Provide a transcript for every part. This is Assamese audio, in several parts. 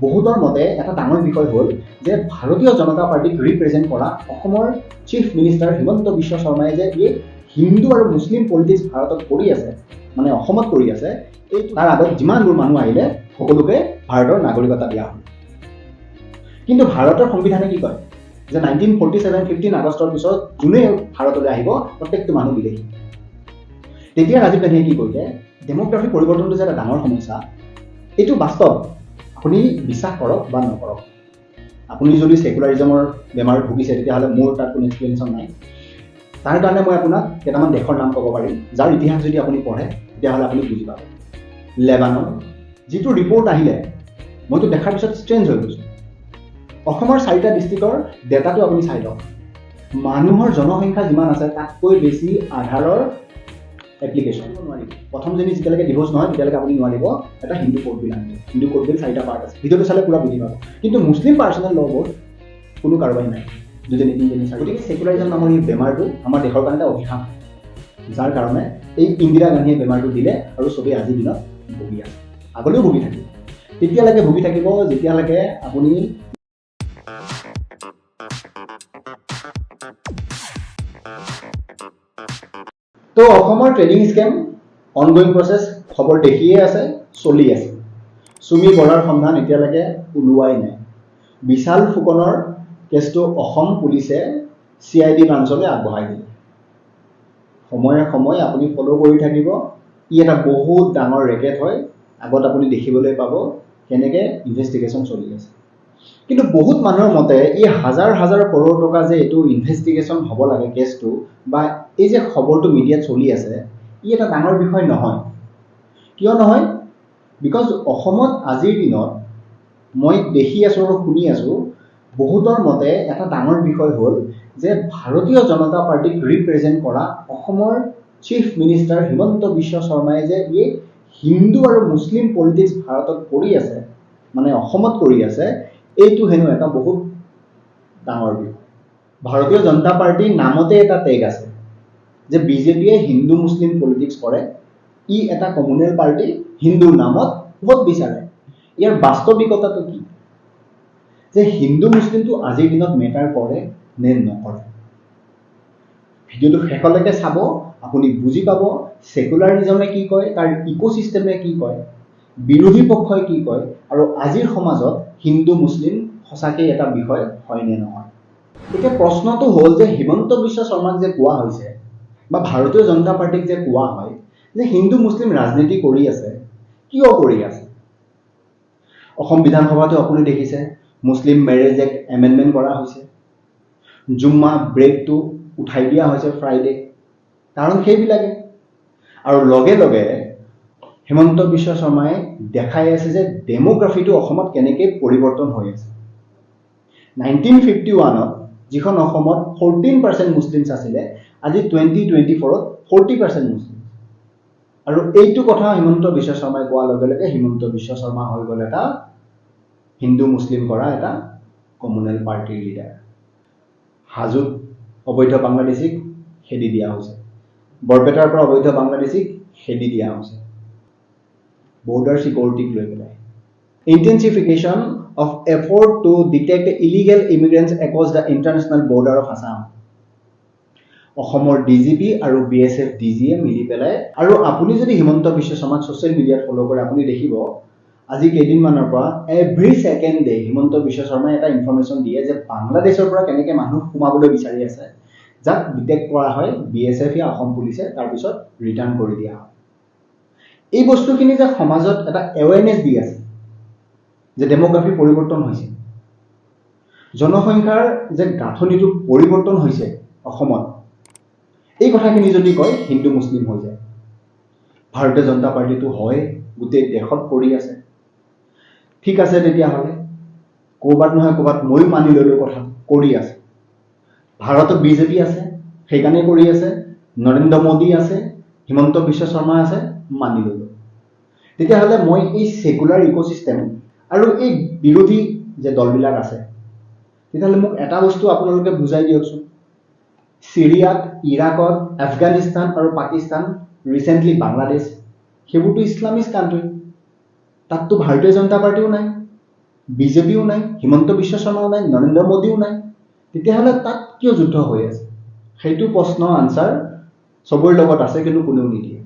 বহুতৰ মতে এটা ডাঙৰ বিষয় হ'ল যে ভাৰতীয় জনতা পাৰ্টীক ৰিপ্ৰেজেণ্ট কৰা অসমৰ চিফ মিনিষ্টাৰ হিমন্ত বিশ্ব শৰ্মাই যে এই হিন্দু আৰু মুছলিম পলিটিক্স ভাৰতত কৰি আছে, মানে অসমত কৰি আছে, এই তাৰ আগত যিমানবোৰ মানুহ আহিলে সকলোকে ভাৰতৰ নাগৰিকতা দিয়া হ'ল। কিন্তু ভাৰতৰ সংবিধানে কি কয় যে 1947 15 আগষ্টৰ পিছত যোনে ভাৰতলৈ আহিব প্ৰত্যেকটো মানুহ বিদেশী। তেতিয়া ৰাজীৱ গান্ধীয়ে কি কৰিলে, ডেম'গ্ৰাফি পৰিৱৰ্তনটো যে এটা ডাঙৰ সমস্যা, এইটো বাস্তৱ, আপুনি বিশ্বাস কৰক বা নকৰক। আপুনি যদি ছেকুলাৰিজমৰ বেমাৰত ভুগিছে তেতিয়াহ'লে মোৰ তাত কোনো এক্সপ্লেনেশ্যন নাই। তাৰ কাৰণে মই আপোনাক কেইটামান দেশৰ নাম ক'ব পাৰিম যাৰ ইতিহাস যদি আপুনি পঢ়ে তেতিয়াহ'লে আপুনি বুজি পাব। লেবানন, যিটো ৰিপৰ্ট আহিলে মইতো দেখাৰ পিছত ষ্ট্ৰেঞ্জ হৈ গৈছোঁ। অসমৰ 4টা ডিষ্ট্ৰিক্টৰ ডেটাটো আপুনি চাই লওক, মানুহৰ জনসংখ্যা যিমান আছে তাতকৈ বেছি আধাৰৰ এপ্লিকেশ্যন নোৱাৰিব। প্ৰথমজনী যেতিয়ালৈকে ডিভ'ৰ্চ নহয় তেতিয়ালৈকে আপুনি নোৱাৰিব এটা হিন্দু কোৰ্ট বিল আনিব। হিন্দু কোৰ্ট বিল 4টা পাৰ্ট আছে, ভিডিঅ'টো চালে পূৰা বুজি পাব। কিন্তু মুছলিম পাৰ্চনেল ল' বোৰ্ড কোনো কাৰোবাই নাই, দুজনী তিনিজনী চাৰি। গতিকে ছেকুলাৰিজম নামৰ এই বেমাৰটো আমাৰ দেশৰ কাৰণে এটা অভিশাপ, যাৰ কাৰণে এই ইন্দিৰা গান্ধীয়ে বেমাৰটো দিলে আৰু চবেই আজিৰ দিনত ভুগি আছে, আগলৈও ভুগি থাকিব। তেতিয়ালৈকে ভুগি থাকিব যেতিয়ালৈকে আপুনি তো অসমৰ ট্ৰেডিং স্কেম অনগয়িং প্ৰচেছ, খবৰ দেখিয়ে আছে, চলি আছে। চুমি বৰাৰ সন্ধান এতিয়ালৈকে ওলোৱাই নাই। বিশাল ফুকনৰ কেছটো অসম পুলিচে CID ব্ৰাঞ্চলৈ আগবঢ়াই দিলে। সময়ে সময়ে আপুনি ফ'ল' কৰি থাকিব। ই এটা বহুত ডাঙৰ ৰেকেট হয়, আগত আপুনি দেখিবলৈ পাব কেনেকৈ ইনভেষ্টিগেশ্যন চলি আছে। কিন্তু বহুত মানুহৰ মতে এই হাজাৰ হাজাৰ কৰোৰ টকা যে এইটো ইনভেষ্টিগেশ্যন হ'ব লাগে কেছটো, বা এই যে খবৰটো মিডিয়াত চলি আছে, ই এটা ডাঙৰ বিষয় নহয়। কিয় নহয়? Because অসমত আজিৰ দিনত মই দেখি আছোঁ আৰু শুনি আছোঁ, বহুতৰ মতে এটা ডাঙৰ বিষয় হ'ল যে ভাৰতীয় জনতা পাৰ্টীক ৰিপ্ৰেজেণ্ট কৰা অসমৰ চিফ মিনিষ্টাৰ হিমন্ত বিশ্ব শৰ্মাই যে এই হিন্দু আৰু মুছলিম পলিটিক্স ভাৰতত কৰি আছে, মানে অসমত কৰি আছে, এইটো হেনো এটা বহুত ডাঙৰ বিষয়। ভাৰতীয় জনতা পাৰ্টীৰ নামতে এটা টেগ আছে যে বিজেপিয়ে হিন্দু মুছলিম পলিটিক্স কৰে, ই এটা কমিউনেল পাৰ্টি, হিন্দুৰ নামত ভোট বিচাৰে। ইয়াৰ বাস্তৱিকতাটো কি যে হিন্দু মুছলিমটো আজিৰ দিনত মেটাৰ কৰে নে নকৰে? ভিডিঅ'টো শেষলৈকে চাব, আপুনি বুজি পাব ছেকুলাৰিজমে কি কয়, তাৰ ইক'চিষ্টেমে কি কয়, বিৰোধী পক্ষই কি কয়, আৰু আজিৰ সমাজত হিন্দু মুছলিম সঁচাকেই এটা বিষয় হয় নে নহয়। এতিয়া প্ৰশ্নটো হ'ল যে হিমন্ত বিশ্ব শৰ্মাক যে কোৱা হৈছে বা ভাৰতীয় জনতা পাৰ্টীক যে কোৱা হয় যে হিন্দু মুছলিম ৰাজনীতি কৰি আছে, কিয় কৰি আছে? অসম বিধানসভাতো আপুনি দেখিছে মুছলিম মেৰেজ এক্ট এমেণ্ডমেণ্ট কৰা হৈছে, জুম্মা ব্ৰেকটো উঠাই দিয়া হৈছে ফ্ৰাইডে, কাৰণ সেইবিলাকে। আৰু লগে লগে হিমন্ত বিশ্ব শৰ্মাই দেখাই আছে যে ডেম'গ্ৰাফিটো অসমত কেনেকৈ পৰিৱৰ্তন হৈ আছে। 1951ত যিখন অসমত 14% মুছলিমছ আছিলে, আজি 2024ত 40% মুছলিম। আৰু এইটো কথা হিমন্ত বিশ্ব শৰ্মাই কোৱাৰ লগে লগে হিমন্ত বিশ্ব শৰ্মা হৈ গ'ল এটা হিন্দু মুছলিম কৰা এটা কমিউনেল পাৰ্টীৰ লিডাৰ। হাজোত অবৈধ বাংলাদেশীক খেদি দিয়া হৈছে, বৰপেটাৰ পৰা অবৈধ বাংলাদেশীক খেদি দিয়া হৈছে, বৰ্ডাৰ চিকিউৰিটিক লৈ পেলাই। Intensification of effort to detect illegal immigrants across the international border of Assam. অসমৰ DGP আৰু BSF DG মিলি পেলাই। আৰু আপুনি যদি হিমন্ত বিশ্ব শৰ্মাক ছ'চিয়েল মিডিয়াত ফ'ল' কৰে, আপুনি দেখিব আজি কেইদিনমানৰ পৰা every second day Himanta Biswa শৰ্মাই এটা ইনফৰ্মেশ্যন দিয়ে যে বাংলাদেশৰ পৰা কেনেকৈ মানুহ সোমাবলৈ বিচাৰি আছে, যাক ডিটেক্ট কৰা হয় BSF या অসম পুলিচে, তাৰপিছত ৰিটাৰ্ণ কৰি দিয়া হয়। এই বস্তুখিনি যে সমাজত এটা এৱেৰনেছ দি আছে যে ডেম'গ্ৰাফি পৰিৱৰ্তন হৈছে, জনসংখ্যাৰ যে গাঁথনিটো পৰিৱৰ্তন হৈছে অসমত, এই কথাখিনি যদি কয় হিন্দু মুছলিম হৈ যায়। ভাৰতীয় জনতা পাৰ্টীটো হয় গোটেই দেশত কৰি আছে। ঠিক আছে, তেতিয়াহ'লে ক'ৰবাত নহয় ক'ৰবাত ময়ো মানি ল'লোঁ কথা, কৰি আছে। ভাৰতত বিজেপি আছে সেইকাৰণে কৰি আছে, নৰেন্দ্ৰ মোদী আছে, হিমন্ত বিশ্ব শৰ্মা আছে, মানি ল'লোঁ। তেতিয়াহ'লে মই এই ছেকুলাৰ ইক'চিষ্টেম আৰু এই বিৰোধী যে দলবিলাক আছে, তেতিয়াহ'লে মোক এটা বস্তু আপোনালোকে বুজাই দিয়কচোন। চিৰিয়াত, ইৰাকত, আফগানিস্তান আৰু পাকিস্তান, ৰিচেণ্টলি বাংলাদেশ, সেইবোৰতো ইছলামিষ্ট কাণ্ট্ৰি, তাততো ভাৰতীয় জনতা পাৰ্টীও নাই। বিজেপিও নাই, হিমন্ত বিশ্ব শৰ্মাও নাই, নৰেন্দ্ৰ মোদীও নাই, তেতিয়াহ'লে তাত কিয় যুদ্ধ হৈ আছে? সেইটো প্ৰশ্ন আনচাৰ চবৰে লগত আছে, কিন্তু কোনেও নিদিয়ে।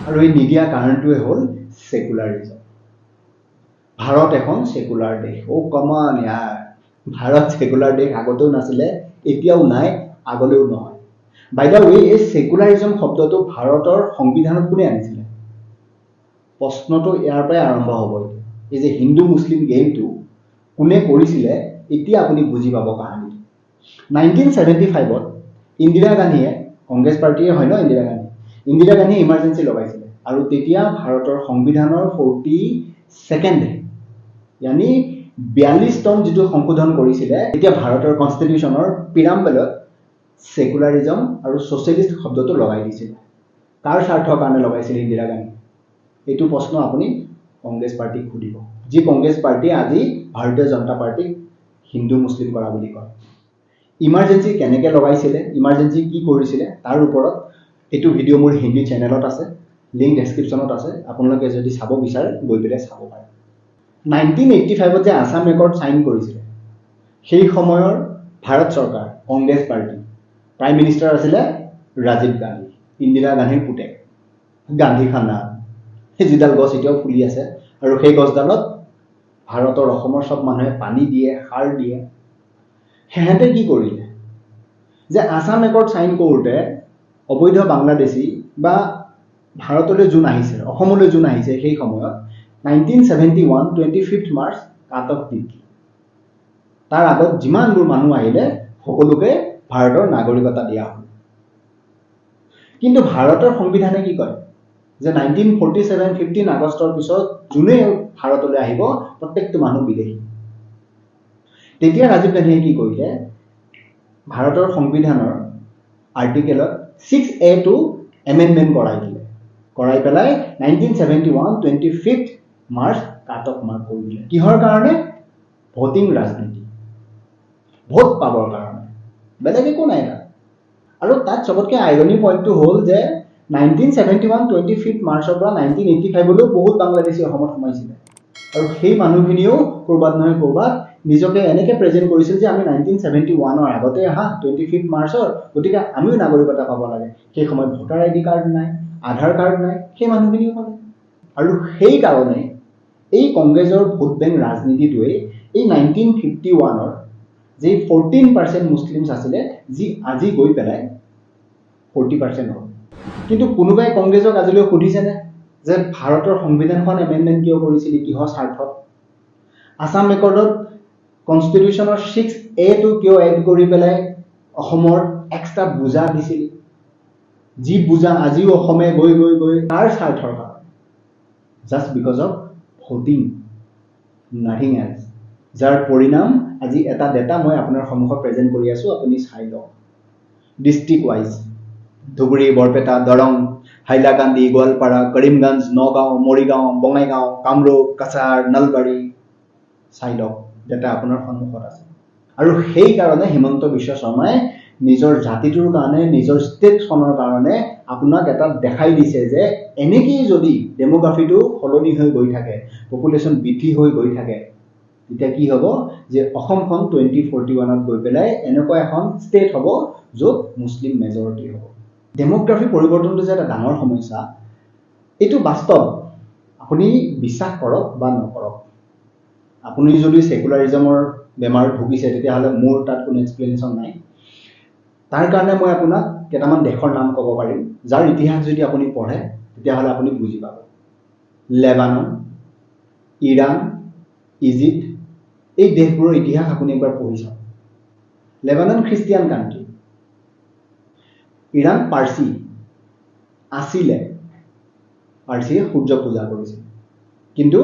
আৰু এই নিদিয়া কাৰণটোৱে হ'ল ছেকুলাৰিজম। ভাৰত এখন ছেকুলাৰ দেশ। অ' কমন ইয়াৰ, ভাৰত ছেকুলাৰ দেশ আগতেও নাছিলে, এতিয়াও নাই, আগলৈও নহয়। বাই the ৱে, এই ছেকুলাৰিজম শব্দটো ভাৰতৰ সংবিধানত কোনে আনিছিলে? প্ৰশ্নটো ইয়াৰ পৰাই আৰম্ভ হ'ব এতিয়া। এই যে হিন্দু মুছলিম গেমটো কোনে কৰিছিলে, এতিয়া আপুনি বুজি পাব কাহানীটো। 1975ত ইন্দিৰা গান্ধীয়ে, কংগ্ৰেছ পাৰ্টীয়ে হয় ন ইন্দিৰা গান্ধী, ইন্দিৰা গান্ধীয়ে ইমাৰ্জেঞ্চি লগাইছিলে আৰু তেতিয়া ভাৰতৰ সংবিধানৰ 42nd, यानी 42তম যিটো সংশোধন কৰিছিলে, তেতিয়া ভাৰতৰ কনষ্টিটিউশ্যনৰ প্ৰিয়াম্বলত ছেকুলাৰিজম আৰু ছ'চিয়েলিষ্ট শব্দটো লগাই দিছিলে। কাৰ স্বাৰ্থৰ কাৰণে লগাইছিলে ইন্দিৰা গান্ধী? এইটো প্ৰশ্ন আপুনি কংগ্ৰেছ পাৰ্টীক সুধিব, যি কংগ্ৰেছ পাৰ্টীয়ে আজি ভাৰতীয় জনতা পাৰ্টীক হিন্দু মুছলিম কৰা বুলি কয়। ইমাৰ্জেঞ্চি কেনেকৈ লগাইছিলে, ইমাৰ্জেঞ্চি কি কৰিছিলে, তাৰ ওপৰত এইটো ভিডিঅ' মোৰ হিন্দী চেনেলত আছে, লিংক ডেছক্ৰিপশ্যনত আছে। আপোনালোকে যদি চাব বিচাৰে, গৈ পেলাই চাব পাৰে। 1985ত যে আছাম একৰ্ড চাইন কৰিছিলে, সেই সময়ৰ ভাৰত চৰকাৰ, কংগ্ৰেছ পাৰ্টি, প্ৰাইম মিনিষ্টাৰ আছিলে ৰাজীৱ গান্ধী, ইন্দিৰা গান্ধীৰ পুতেক। গান্ধী খানা, সেই যিডাল গছ এতিয়াও ফুলি আছে আৰু সেই গছডালত ভাৰতৰ, অসমৰ চব মানুহে পানী দিয়ে, সাৰ দিয়ে। সিহঁতে কি কৰিলে যে আছাম একৰ্ড চাইন কৰোঁতে অবৈধ বাংলাদেশী বা ভাৰতলৈ যোন আহিছে, অসমলৈ যোন আহিছে, সেই সময়ত 1971 25 March cut off দি দিলে। তাৰ আগত যিমানবোৰ মানুহ আহিলে, সকলোকে ভাৰতৰ নাগৰিকতা দিয়া হ'ল। কিন্তু ভাৰতৰ সংবিধানে কি কয় যে 1947 15 আগষ্টৰ পিছত যোনে ভাৰতলৈ আহিব, প্ৰত্যেকটো মানুহ বিদেশী। তেতিয়া ৰাজীৱ গান্ধীয়ে কি কৰিলে? ভাৰতৰ সংবিধানৰ আৰ্টিকেলত 6 এটো এমেণ্ডমেণ্ট কৰাই দিলে। কৰাই পেলাই 1971 25 March cut off mark কৰি দিলে। কিহৰ কাৰণে? ভোটিং ৰাজনীতি, ভোট পাবৰ কাৰণে, বেলেগ একো নাই তাত। আৰু তাত চবতকৈ আইৰনি পইণ্টটো হ'ল যে 1971 25 মাৰ্চৰ পৰা 1985লৈও বহুত বাংলাদেশী অসমত সোমাইছিলে আৰু সেই মানুহখিনিও ক'ৰবাত নহয় ক'ৰবাত নিজকে এনেকৈ প্ৰেজেণ্ট কৰিছিল যে আমি 1971ৰ আগতে অহা, 25 মাৰ্চৰ, গতিকে আমিও নাগৰিকতা পাব লাগে। সেই সময়ত ভোটাৰ আই ডি কাৰ্ড নাই, আধাৰ কাৰ্ড নাই, সেই মানুহখিনিও পালে। আৰু সেইকাৰণে এই কংগ্ৰেছৰ ভোট বেংক ৰাজনীতিটোৱে এই 1951ৰ যি 14% মুছলিমছ আছিলে, যি আজি গৈ পেলাই 40% হ'ল। কিন্তু কোনোবাই কংগ্ৰেছক আজিলৈ সুধিছেনে যে ভাৰতৰ সংবিধানখন এমেণ্ডমেণ্ট কিয় কৰিছিলি, কিহৰ স্বাৰ্থত? আছাম একৰ্ডত কনষ্টিটিউশ্যনৰ 6 এটো কিয় এড কৰি পেলাই অসমৰ এক্সট্ৰা বোজা দিছিল, যি বোজা আজিও অসমে গৈ গৈ গৈ, কাৰ স্বাৰ্থৰ কাৰণে? Just because of voting, nothing else. যাৰ পৰিণাম আজি এটা ডেটা মই আপোনাৰ সন্মুখত প্ৰেজেণ্ট কৰি আছোঁ, আপুনি চাই লওক। ডিষ্ট্ৰিক্ট ৱাইজ ধুবুৰী, বৰপেটা, দৰং, হাইলাকান্দি, গোৱালপাৰা, কৰিমগঞ্জ, নগাঁও, মৰিগাঁও, বঙাইগাঁও, কামৰূপ, কাছাৰ, নলবাৰী, চাই লওক, ডেটা আপোনাৰ সন্মুখত আছে। আৰু সেইকাৰণে হিমন্ত বিশ্ব শৰ্মাই নিজৰ জাতিটোৰ কাৰণে, নিজৰ ষ্টেটখনৰ কাৰণে আপোনাক এটা দেখাই দিছে যে এনেকেই যদি ডেম'গ্ৰাফিটো সলনি হৈ গৈ থাকে, পপুলেশ্যন বৃদ্ধি হৈ গৈ থাকে, তেতিয়া কি হ'ব যে অসমখন 2041ত গৈ পেলাই এনেকুৱা এখন ষ্টেট হ'ব য'ত মুছলিম মেজৰিটি হ'ব। ডেম'গ্ৰাফি পৰিৱৰ্তনটো যে এটা ডাঙৰ সমস্যা, এইটো বাস্তৱ। আপুনি বিশ্বাস কৰক বা নকৰক, আপুনি যদি ছেকুলাৰিজমৰ বেমাৰত ভুগিছে, তেতিয়াহ'লে মোৰ তাত কোনো এক্সপ্লেনেশ্যন নাই। তাৰ কাৰণে মই আপোনাক কেইটামান দেশৰ নাম ক'ব পাৰিম, যাৰ ইতিহাস যদি আপুনি পঢ়ে, তেতিয়াহ'লে আপুনি বুজি পাব। লেবানন, ইৰাণ, ইজিপ্ত, এই দেশবোৰৰ ইতিহাস আপুনি একবাৰ পঢ়ি চাওক। লেবানন খ্ৰীষ্টিয়ান কাণ্ট্ৰি, ইৰাণ পাৰ্চী আছিলে, পাৰ্চীয়ে সূৰ্য পূজা কৰিছিল। কিন্তু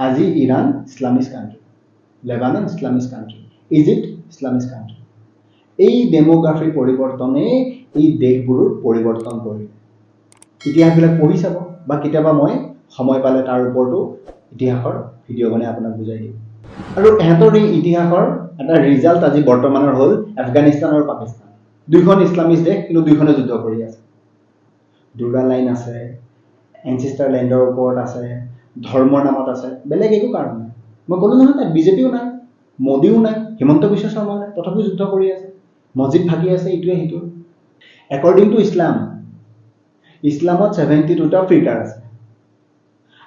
আজি Iran Islamist country, Lebanon Islamist country, Egypt Islamist country. এই ডেম'গ্ৰাফিৰ পৰিৱৰ্তনে এই দেশবোৰৰ পৰিৱৰ্তন কৰিলে। ইতিহাসবিলাক পঢ়ি চাব বা কেতিয়াবা মই সময় পালে তাৰ ওপৰতো ইতিহাসৰ ভিডিঅ' বনাই আপোনাক বুজাই দিম। আৰু ইহঁতৰ এই ইতিহাসৰ এটা ৰিজাল্ট আজি বৰ্তমানৰ হ'ল আফগানিস্তান আৰু পাকিস্তান। দুইখন ইছলামিষ্ট দেশ, কিন্তু দুইখনে যুদ্ধ কৰি আছে। ডুৰাণ্ড লাইন আছে, এনচিষ্টাৰ লেণ্ডৰ ওপৰত আছে, ধৰ্মৰ নামত আছে, বেলেগ একো কাৰণ নাই। মই ক'লো নহয়, তাত বিজেপিও নাই, মোদীও নাই, হিমন্ত বিশ্ব শৰ্মাও নাই, তথাপিও যুদ্ধ কৰি আছে, মছজিদ ভাগি আছে, ইটোৱে সিটো। একৰ্ডিং টু ইছলাম, ইছলামত 72টা ফিৰকাৰ আছে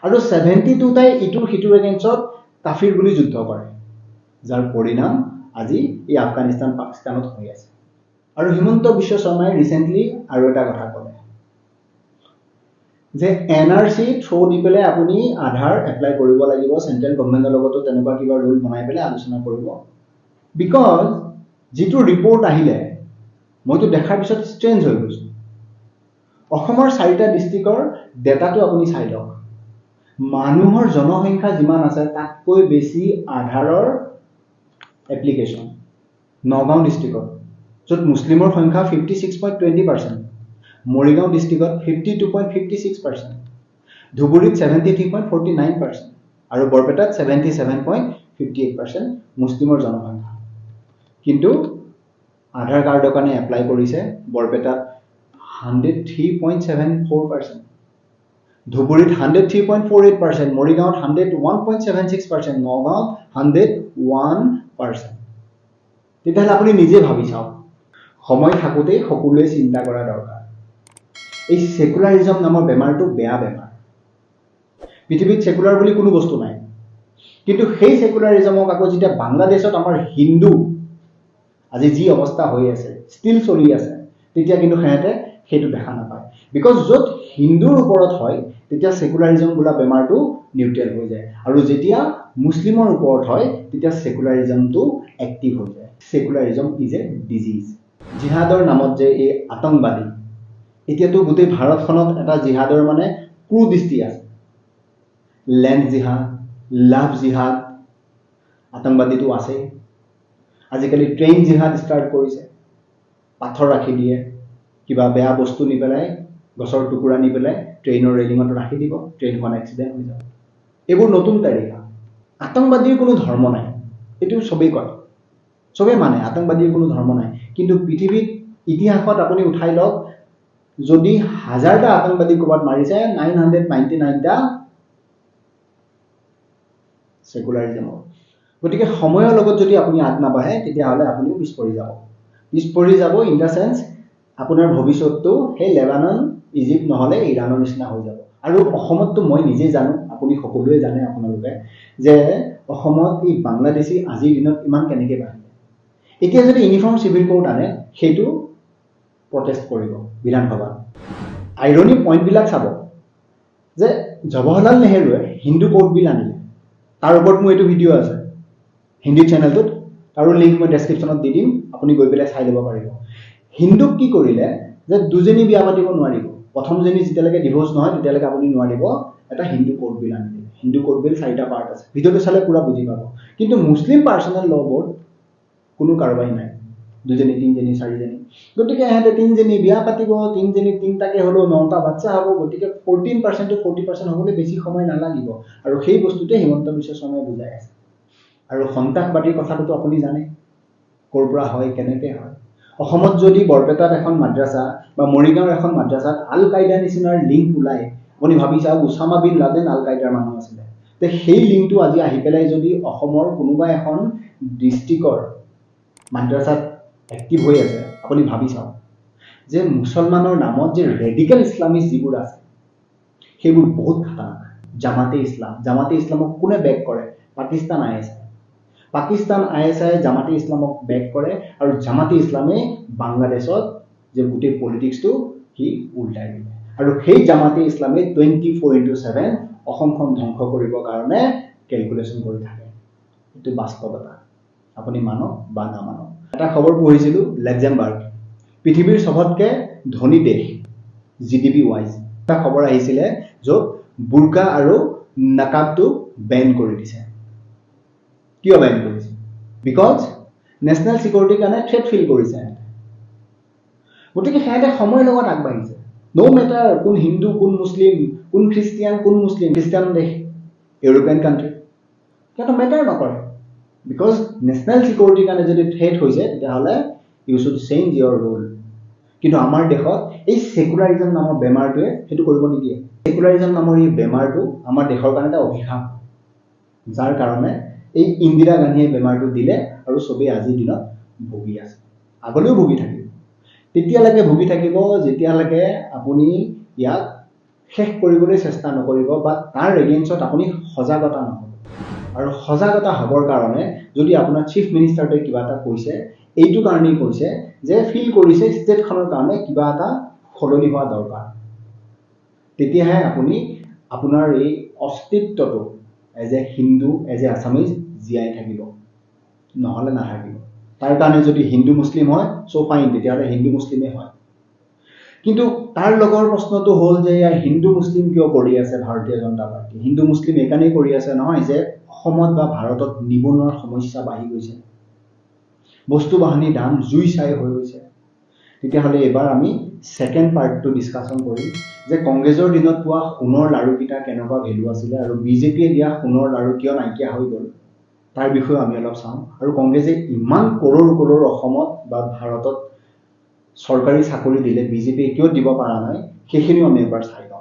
আৰু 72টাই ইটোৰ সিটোৰ এগেইনষ্টত কাফিৰ বুলি যুদ্ধ কৰে, যাৰ পৰিণাম আজি এই আফগানিস্তান পাকিস্তানত হৈ আছে। আৰু হিমন্ত বিশ্ব শৰ্মাই ৰিচেণ্টলি আৰু এটা কথা ক'লে যে এনআৰচি থ্ৰ' দি পেলাই আপুনি আধাৰ এপ্লাই কৰিব লাগিব, চেণ্ট্ৰেল গভমেণ্টৰ লগতো তেনেকুৱা কিবা ৰুল বনাই পেলাই আলোচনা কৰিব। Because যিটো ৰিপৰ্ট আহিলে, মইতো দেখাৰ পিছত ষ্ট্ৰেঞ্জ হৈ গৈছোঁ। অসমৰ 4টা ডিষ্ট্ৰিক্টৰ ডেটাটো আপুনি চাই লওক, মানুহৰ জনসংখ্যা যিমান আছে তাতকৈ বেছি আধাৰৰ এপ্লিকেশ্যন নগাঁও ডিষ্ট্ৰিক্টত, য'ত মুছলিমৰ সংখ্যা 56.20%, মৰিগাঁও ডিষ্ট্ৰিক্টত 52.56%, ধুবুৰীত 73.49% আৰু বৰপেটাত 77.58% মুছলিমৰ জনসংখ্যা। কিন্তু আধাৰ কাৰ্ডৰ কাৰণে এপ্লাই কৰিছে বৰপেটাত 103.74%, ধুবুৰীত 103.48%, মৰিগাঁৱত 101.76%, নগাঁৱত 101%। তেতিয়াহ'লে আপুনি নিজে ভাবি চাওক, সময় থাকোঁতেই সকলোৱে চিন্তা কৰা দৰকাৰ। এই ছেকুলাৰিজম নামৰ বেমাৰটো বেয়া বেমাৰ। পৃথিৱীত ছেকুলাৰ বুলি কোনো বস্তু নাই, কিন্তু সেই ছেকুলাৰিজমক আকৌ যেতিয়া বাংলাদেশত আমাৰ হিন্দু আজি যি অৱস্থা হৈ আছে, ষ্টিল চলি আছে, তেতিয়া কিন্তু সিহঁতে সেইটো দেখা নাপায়। Because য'ত হিন্দুৰ ওপৰত হয় তেতিয়া ছেকুলাৰিজম বোলা বেমাৰটো নিউট্ৰেল হৈ যায়, আৰু যেতিয়া মুছলিমৰ ওপৰত হয় তেতিয়া ছেকুলাৰিজমটো এক্টিভ হৈ যায়। Secularism is a disease. জিহাদৰ নামত যে এই আতংকবাদী, এতিয়াতো গোটেই ভাৰতখনত এটা জিহাদৰ মানে কুদৃষ্টি আছে। লেণ্ড জিহাদ, লাভ জিহাদ, আতংকবাদীটো আছেই। আজিকালি ট্ৰেইন জিহাদ ষ্টাৰ্ট কৰিছে, পাথৰ ৰাখি দিয়ে, কিবা বেয়া বস্তু নি পেলাই, গছৰ টুকুৰা নি পেলাই ট্ৰেইনৰ ৰেলিঙত ৰাখি দিব, ট্ৰেইনখন এক্সিডেণ্ট হৈ যাব। এইবোৰ নতুন তাৰিকা। আতংকবাদীৰ কোনো ধৰ্ম নাই, এইটো চবেই কয়, চবেই মানে আতংকবাদীৰ কোনো ধৰ্ম নাই। কিন্তু পৃথিৱীত ইতিহাসত আপুনি উঠাই লওক, যদি 1000টা আতংকবাদী ক'ৰবাত মাৰিছে, 999টা ছেকুলাৰিজমৰ। গতিকে সময়ৰ লগত যদি আপুনি আগ নাবাঢ়ে, তেতিয়াহ'লে আপুনিও পিছ পৰি যাব। পিছ পৰি যাব ইন the sense আপোনাৰ ভৱিষ্যতটো সেই লেবানন, ইজিপ্ত নহ'লে ইৰাণৰ নিচিনা হৈ যাব। আৰু অসমততো মই নিজেই জানো, আপুনি সকলোৱে জানে আপোনালোকে, যে অসমত এই বাংলাদেশী আজিৰ দিনত ইমান কেনেকৈ বাঢ়িলে। এতিয়া যদি ইউনিফৰ্ম চিভিল কোড আনে, সেইটো প্ৰটেষ্ট কৰিব বিধানসভাত। আইৰনি পইণ্টবিলাক চাব যে জৱাহৰলাল নেহেৰুৱে হিন্দু কোড বিল আনিলে, তাৰ ওপৰত মোৰ এইটো ভিডিঅ' আছে হিন্দী চেনেলটোত, তাৰো লিংক মই ডেছক্ৰিপশ্যনত দি দিম, আপুনি গৈ পেলাই চাই ল'ব পাৰিব। হিন্দুক কি কৰিলে যে দুজনী বিয়া পাতিব নোৱাৰিব, প্ৰথমজনী যেতিয়ালৈকে ডিভ'ৰ্চ নহয় তেতিয়ালৈকে আপুনি নোৱাৰিব, এটা হিন্দু কোড বিল আনিলে। হিন্দু কোড বিল চাৰিটা পাৰ্ট আছে, ভিডিঅ'টো চালে পূৰা বুজি পাব। কিন্তু মুছলিম পাৰ্চনেল ল' বোৰ্ড কোনো কাৰোবাই নাই, দুজনী, তিনিজনী, চাৰিজনী। গতিকে ইহঁতে তিনিজনী বিয়া পাতিব, তিনিজনী তিনিটাকে হ'লেও 9টা বাচ্চা হ'ব। গতিকে 14% টু 40% হ'বলৈ বেছি সময় নালাগিব। আৰু সেই বস্তুটোৱে হিমন্ত বিশ্ব শৰ্মাই বুজাই আছে। আৰু সন্ত্ৰাসবাদীৰ কথাটোতো আপুনি জানে ক'ৰ পৰা হয়, কেনেকৈ হয়। অসমত যদি বৰপেটাত এখন মাদ্ৰাছা বা মৰিগাঁৱৰ এখন মাদ্ৰাছাত আল কায়দা নিচিনাৰ লিংক ওলায়, আপুনি ভাবি চাওক, ওচামা বিন লাডেন আল কায়দাৰ মানুহ আছিলে। তে সেই লিংকটো আজি আহি পেলাই যদি অসমৰ কোনোবা এখন ডিষ্ট্ৰিক্টৰ মাদ্ৰাছাত এক্টিভ হৈ আছে, আপুনি ভাবি চাওক যে মুছলমানৰ নামত যে ৰেডিকেল ইছলামিষ্ট যিবোৰ আছে সেইবোৰ বহুত খাতাৰনাক। জামাতে ইছলাম, জামাতে ইছলামক কোনে বেক কৰে? পাকিস্তান আইএছআই। পাকিস্তান আইএছআই জামাতে ইছলামক বেক কৰে আৰু জামাতে ইছলামে বাংলাদেশত যে গোটেই পলিটিক্সটো সি উল্টাই দিলে। আৰু সেই জামাতে ইছলামে 24x7 অসমখন ধ্বংস কৰিবৰ কাৰণে কেলকুলেশ্যন কৰি থাকে। এইটো বাস্তৱতা, আপুনি মানক বা নামানক। এটা খবৰ পঢ়িছিলোঁ, লেক্সেমবাৰ্গ পৃথিৱীৰ চবতকৈ ধনী দেশ জিডিপি ৱাইজ, এটা খবৰ আহিছিলে য'ত বুৰ্কা আৰু নাকাবটো বেন কৰি দিছে। কিয় বেন কৰিছে? Because national ছিকিউৰিটিৰ কাৰণে থ্ৰেট ফিল কৰিছে। গতিকে সিহঁতে সময়ৰ লগত আগবাঢ়িছে। ন' মেটাৰ কোন হিন্দু, কোন মুছলিম, কোন খ্ৰীষ্টিয়ান, কোন মুছলিম, খ্ৰীষ্টিয়ান দেশ, ইউৰোপিয়ান কাণ্ট্ৰি, সিহঁতৰ মেটাৰ নকৰে। Because national ছিকিউৰিটিৰ কাৰণে যদি থ্ৰেট হৈছে, তেতিয়াহ'লে you should change your rule. কিন্তু আমাৰ দেশত এই ছেকুলাৰিজম নামৰ বেমাৰটোৱে সেইটো কৰিব নিদিয়ে। ছেকুলাৰিজম নামৰ এই বেমাৰটো আমাৰ দেশৰ কাৰণে এটা অভিশাপ। যাৰ কাৰণে এই ইন্দিৰা গান্ধীয়ে বেমাৰটো দিলে আৰু চবেই আজিৰ দিনত ভুগি আছে, আগলৈও ভুগি থাকিব। তেতিয়ালৈকে ভুগি থাকিব যেতিয়ালৈকে আপুনি ইয়াক শেষ কৰিবলৈ চেষ্টা নকৰিব বা তাৰ এগেইনষ্টত আপুনি সজাগতা নহ'ব। আৰু সজাগতা হ'বৰ কাৰণে যদি আপোনাৰ চিফ মিনিষ্টাৰটোৱে কিবা এটা কৈছে, এইটো কাৰণেই কৈছে যে ফিল কৰিছে ষ্টেটখনৰ কাৰণে কিবা এটা সলনি হোৱা দৰকাৰ। তেতিয়াহে আপুনি আপোনাৰ এই অস্তিত্বটো as a Hindu, as a Assamese জীয়াই থাকিব, নহ'লে নাথাকিব। তাৰ কাৰণে যদি হিন্দু মুছলিম হয়, চ' ফাইন, তেতিয়াহ'লে হিন্দু মুছলিমেই হয়। কিন্তু তাৰ লগৰ প্ৰশ্নটো হ'ল যে ইয়াৰ হিন্দু মুছলিম কিয় কৰি আছে ভাৰতীয় জনতা পাৰ্টি? হিন্দু মুছলিম এইকাৰণেই কৰি আছে নহয় যে অসমত বা ভাৰতত নিবনুৱাৰ সমস্যা বাঢ়ি গৈছে, বস্তু বাহানিৰ দাম জুই চাই হৈ গৈছে। তেতিয়াহ'লে এইবাৰ আমি ছেকেণ্ড পাৰ্টটো ডিছকাশ্যন কৰিম যে কংগ্ৰেছৰ দিনত পোৱা সোণৰ লাড়ুকেইটা কেনেকুৱা ভেলু আছিলে আৰু বিজেপিয়ে দিয়া সোণৰ লাড়ু কিয় নাইকিয়া হৈ গ'ল, তাৰ বিষয়েও আমি অলপ চাওঁ। আৰু কংগ্ৰেছে ইমান কৰোৰ কৰোৰ অসমত বা ভাৰতত চৰকাৰী চাকৰি দিলে, বিজেপিয়ে কিয় দিব পৰা নাই, সেইখিনিও আমি এবাৰ চাই লওঁ।